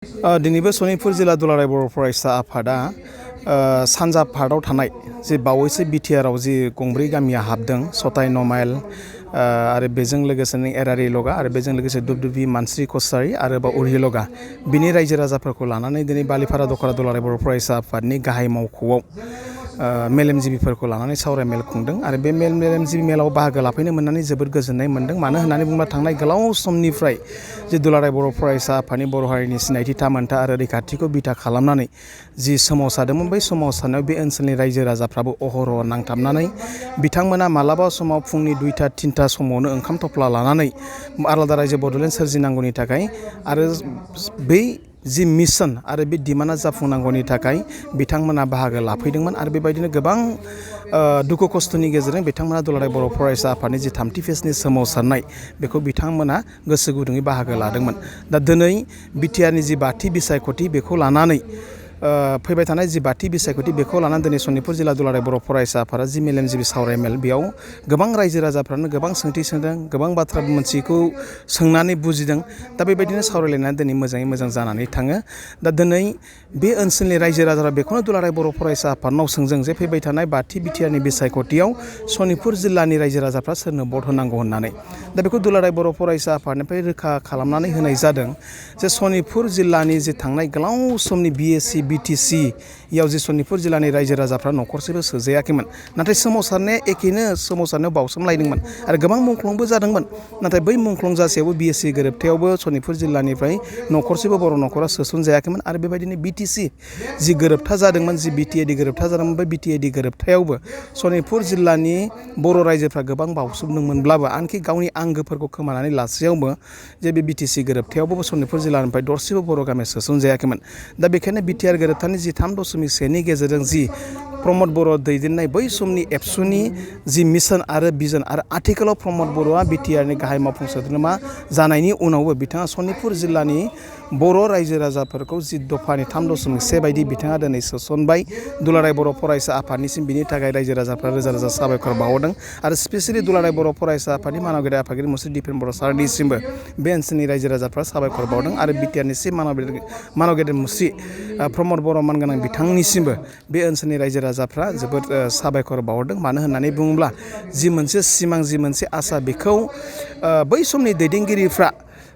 दिनैबो सनितपुर जिल्ला दुलाराय बर' फरायसा आफादा सानजा पार्टआव थानाय जे बावैसो बिटिआरआव जि गंब्रै गामिया हाबदों सताय नमाइल आरो बेजों लोगोसेनो एरारि लगा आरो बेजों लोगोसे दुबदुबि मानस्रि कसारि आरोबाव उरहि लगा बिनि रायजो राजाफोरखौ लानानै दिनै बालिपारा दखर दुलाराय बर' फरायसा आफादनि गाहाय मावख'आव मेलेमजिबिफोरखौ लानानै सावराय मेल खुंदों आरो बे मेलेमजिबि मेलाव बाहागो लाफैनो मोननानै जोबोद गोजोननाय मोन्दों। मानो होननानै बुङोब्ला थांनाय गोलाव समनिफ्राय जे दुलाराय बर' फरायसा आफादनि बर' हारिनि सिनायथि थामोनथा आरो रैखाथिखौ बिथा खालामनानै जि सोमावसारदोंमोन बै सोमावसारनायाव बे ओनसोलनि रायजो राजाफ्राबो अहरह नांथाबनानै बिथांमोना मालाबा समाव फुंनि 2टा 3टा समावनो ओंखाम थफ्ला लानानै आलादा रायजो बड'लेण्ड सोरजिनांगौनि थाखाय आरो बै जि मिशन आरो बे डिमान्डआ जाफुंनांगौनि थाखाय बिथांमोना बाहागो लाफैदोंमोन आरो बेबायदिनो गोबां दुखु खस्थ'नि गेजेरजों बिथांमोना दुलाराय बर' फरायसा आफादनि जि 3थि फेजनि सोमावसारनाय बेखौ बिथांमोना गोसो गुदुङै बाहागो लादोंमोन। दा दिनै बिटिआरनि जि 5थि बिसायख'थि बेखौ लानानै फैबाय थानाय जि 5थि बिसायख'थि बेखौ लानानै दिनै सनितपुर जिल्ला दुलाराय बर' फरायसा आफादा जि मेलेमजिबि सावरायमेल बेयाव गोबां रायजो राजाफ्रानो गोबां सोंथि सोंदों, गोबां बाथ्रा मोनथियैखौ सोंनानै बुजिदों। दा बेबायदिनो सावरायलायनानै दिनै मोजाङै मोजां जानानै थाङो। दा दिनै बे ओनसोलनि रायजो राजाफ्रा बेखौनो दुलाराय बर' फरायसा आफादनाव सोंजों जे फैबाय थानाय 5थि बिटिआरनि बिसायख'थियाव सनितपुर जिल्लानि रायजो राजाफ्रा सोरनो भट होनांगौ होननानै। दा बेखौ दुलाराय बर' फरायसा आफादनिफ्राय रोखा खालामनानै होनाय जादों जे सनितपुर जिल्लानि जे थांनाय गोलाव समनि बिएसि बिटिसि याव जे सनितपुर जिल्लानि रायजो राजाफ्रा न'खरसेबो सोजायाखैमोन। नाथाय सोमावसारनाया एखेनो सोमावसारनायाव बावसोमलायदोंमोन आरो गोबां मुंख्लंबो जादोंमोन। नाथाय बै मुंख्लं जासेयावबो बिएसि गोरोबथायावबो सनितपुर जिल्लानिफ्राय न'खरसेबो बर' न'खरा सोसनजायाखैमोन आरो बेबायदिनो बिटिसि जि गोरोबथा जादोंमोन जि बिटिएडि गोरोबथा जादोंमोन बै बिटिएडि गोरोबथायावबो सनितपुर जिल्लानि बर' रायजोफ्रा गोबां बावसोमदोंमोनब्लाबो आनखि गावनि आंगोफोरखौ खोमानानै लासेयावबो जे बे बिटिसि गोरोबथायावबो सनितपुर जिल्लानिफ्राय दरसेबो बर' गामिया सोसनजायाखैमोन। दा बेखायनो बिटिआर गोरोबथानि जि 3.1 गेजेरजों जि प्रमद बर' दैदेननाय बै समनि एबसुनि जि मिशन आरो भिजन आरो आथिखालाव प्रमद बर'आ बिटिआरनि गाहाय मावफुं सोद्रोमा जानायनि उनावबो बिथाङा सनितपुर जिल्लानि बर' रायजो राजाफोरखौ जि दफानि 3.1 बायदि बिथाङा दिनै सोसनबाय। दुलाराय बर' फरायसा आफादनिसिम बिनि थाखाय रायजो राजाफ्रा रोजा रोजा साबायखर बावहरदों आरो स्पेसियेलि दुलाराय बर' फरायसा आफादनि मानगिरि आफादगिरि मुस्रि दिपेन बर' सारनिसिमबो बे ओनसोलनि रायजो राजाफ्रा साबायखर बावदों आरो बिटिआरनि चिफ मानगिरि मुस्रि प्रमद बर' मानगोनां बिथांनिसिमबो बे ओनसोलनि रायजो राजाफ्रा जोबोद साबायखर बावहरदों। मानो होननानै बुङोब्ला जि मोनसे सिमां जि मोनसे आसा बेखौ बै समनि दैदेनगिरिफ्रा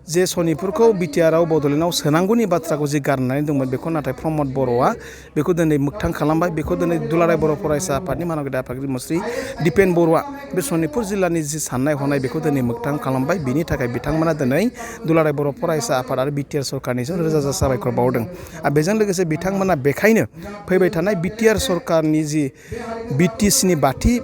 जे सनितपुरखौ बिटिआरआव बड'लेण्डआव सोनांगौनि बाथ्राखौ जि गारनानै दंमोन बेखौ नाथाय प्रमद बर'आ बेखौ दिनै मोगथां खालामबाय। बेखौ दिनै दुलाराय बर' फरायसा आफादनि मानगिरि आफादगिरि मुस्रि दिपेन बर'आ बे सनितपुर जिल्लानि जि साननाय हनाय बेखौ दिनै मोगथां खालामबाय। बिनि थाखाय बिथांमोना दिनै दुलाराय बर' फरायसा आफाद आरो बिटिआर सरकारनिसिम रोजा रोजा साबायखर बावदों आरो बेजों लोगोसे बिथांमोना बेखायनो फैबाय थानाय बिटिआर सरकारनि जि बिटिसिनि 5थि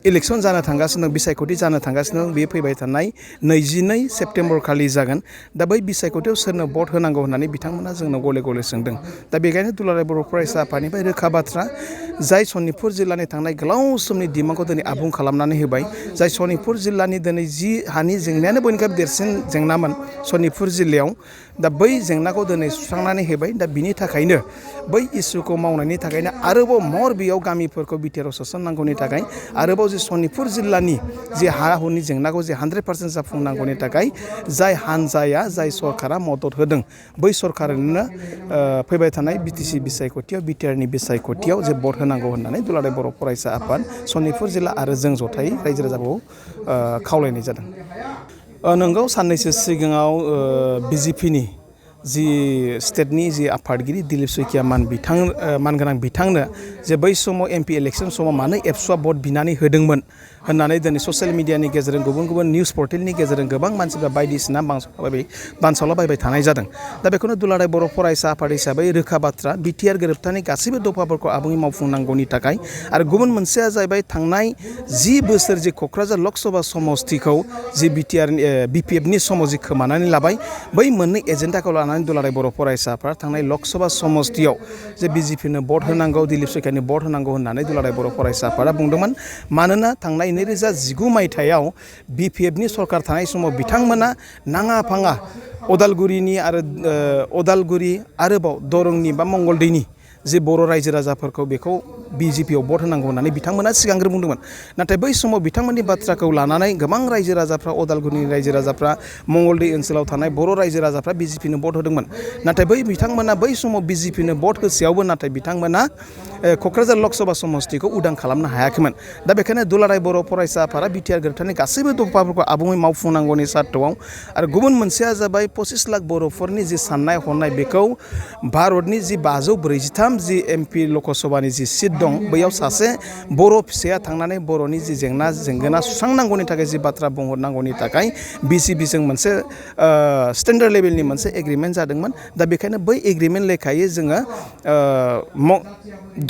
इलेक्सन जानो थांगासिनो दं, बिसायख'थि जानो थांगासिनो दं, बेयो फैबाय थानाय 22 सेप्तेम्बर खालि जागोन। दा बै बिसायख'थियाव सोरनो भट होनांगौ होननानै बिथांमोना जोंनाव गले गले सोंदों। दा बेखायनो दुलाराय बर' फरायसा आफादनिफ्राय रोखा बाथ्रा जाय सनितपुर जिल्लानि थांनाय गोलाव समनि डिमान्डखौ दिनै आबुं खालामनानै होबाय, जाय सनितपुर जिल्लानि दिनै जि हानि जेंनायानो बयनिख्रुइबो देरसिन जेंनामोन सनितपुर जिल्लायाव, दा बै जेंनाखौ दिनै सुस्रांनानै होबाय। दा बिनि थाखायनो बै इसुखौ मावनायनि थाखायनो आरोबाव मर बेयाव गामिफोरखौ बिटिआरआव सोसननांगौनि थाखाय आरोबाव जि सनितपुर जिल्लानि जि हा हुनि जेंनाखौ जे 100% जाफुंनांगौनि थाखाय जाय हानजाया जाय सरकारा मदद होदों बै सरकारनो फैबाय थानाय बिटिसि बिसायख'थियाव बिटिआरनि बिसायख'थियाव जे भट होनांगौ होननानै दुलाराय बर' फरायसा आफाद सनितपुर जिल्ला आरो जों जथायै रायजो राजाखौ खावलायनाय जादों। नोंगौ साननैसो सिगाङाव बिजेपिनि जि स्टेटनि जि आफादगिरि दिलीप सैखिया मानगोनां बिथांनो जे बै समाव एमपि इलेक्सन समाव मानो एबसुआ भट बिनानै होदोंमोन होननानै दिनै ससियेल मिडियानि गेजेरजों गुबुन गुबुन निउस पर्टेलनि गेजेरजों गोबां मानसिफ्रा बायदिसिना बानसावलाबायबाय थानाय जादों। दा बेखौनो दुलाराय बर' फरायसा आफाद हिसाबै रोखा बाथ्रा बिटिआर गोरोबथानि गासैबो दफाफोरखौ आबुङै मावफुंनांगौनि थाखाय आरो गुबुन मोनसेया जाहैबाय थांनाय 10 बोसोर जि क'क्राझार लकसभा समस्तिखौ जि बिपिएफनि समाव जि खोमानानै लाबाय, बै मोननै एजेन्डाखौ लानानै दुलाराय बर' फरायसाफ्रा थांनाय लकसभा समस्तियाव जे बिजेपिनो भट होनांगौ, दिलीप सैखियानो भट होनांगौ होननानै दुलाराय बर' फरायसा आफादा बुंदोंमोन। मानोना थांनाय 2019 मायथाइयाव बिपिएफनि सरकार थानाय समाव बिथांमोना नाङा फाङा अदालगुरि आरोबाव दरंनि बा मंगलदैनि जे बर' रायजो राजाफोरखौ बेखौ बिजेपियाव भट होनांगौ होननानै बिथांमोना सिगांग्रो बुंदोंमोन नाथाय बै समाव बिथांमोननि बाथ्राखौ लानानै गोबां रायजो राजाफ्रा अदालगुरिनि रायजो राजाफ्रा मंगलदै ओनसोलाव थानाय बर' रायजो राजाफ्रा बिजेपिनो भट होदोंमोन नाथाय बिथांमोना बै समाव बिजेपिनो भट होसेयावबो नाथाय बिथांमोना क'क्राझार लकसभा समस्तिखौ उदां खालामनो हायाखैमोन दा बेखायनो दुलाराय बर' फरायसा आफादा बिटिआर गोरोबथानि गासैबो दफाफोरखौ आबुङै मावफुंनांगौनि सार्थआव आरो गुबुन मोनसेया जाबाय 25 लाख बर'फोरनि जि साननाय हनाय बेखौ भारतनि जि 543 जि एमपि लकसभानि जि सिट दं बैयाव सासे बर' फिसाया थांनानै बर'नि जि जेंना सुस्रांनांगौनि थाखाय जि बाथ्रा बुंहरनांगौनि थाखाय बिसिबिजों मोनसे स्टेन्डार्ड लेभेलनि मोनसे एग्रिमेन्ट जादोंमोन दा बेखायनो बै एग्रिमेन्ट लेखायै जोङो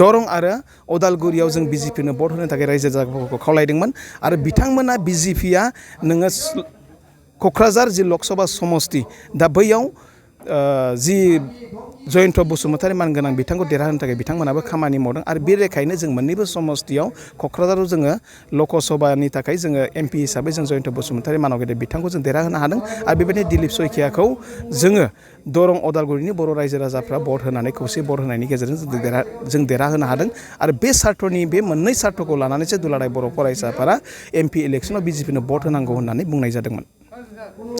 दरं आरो अदालगुरियाव जों बिजेपिनो भट होनो थाखाय रायजो राजाफोरखौ खावलायदोंमोन आरो बिथांमोना बिजेपिया नोङो क'क्राझार जि लकसभा समस्ति दा बैयाव जि जयन्त बसुमतारी मानगोनां बिथांखौ देरहाहोनो थाखाय बिथांमोनाबो खामानि मावदों आरो बे लेखायैनो जों मोननैबो समस्तियाव क'क्राझाराव जोङो लकसभानि थाखाय जोङो एमपि हिसाबै जों जयन्त बसुमतारी मानव गेदेर बिथांखौ जों देरहाहोनो हादों आरो बेबायदिनो दिलीप सयखियाखौ जोङो दरं अदालगुरिनि बर' रायजो राजाफ्रा भट होनानै खौसे भट होनायनि गेजेरजों जों देरहाहोनो हादों आरो बे सार्थनि बे मोननै सार्थखौ लानानैसो दुलाराय बर' फरायसाफोरा एमपि इलेक्सनाव बिजेपिनो भट होनांगौ होननानै बुंनाय जादोंमोन।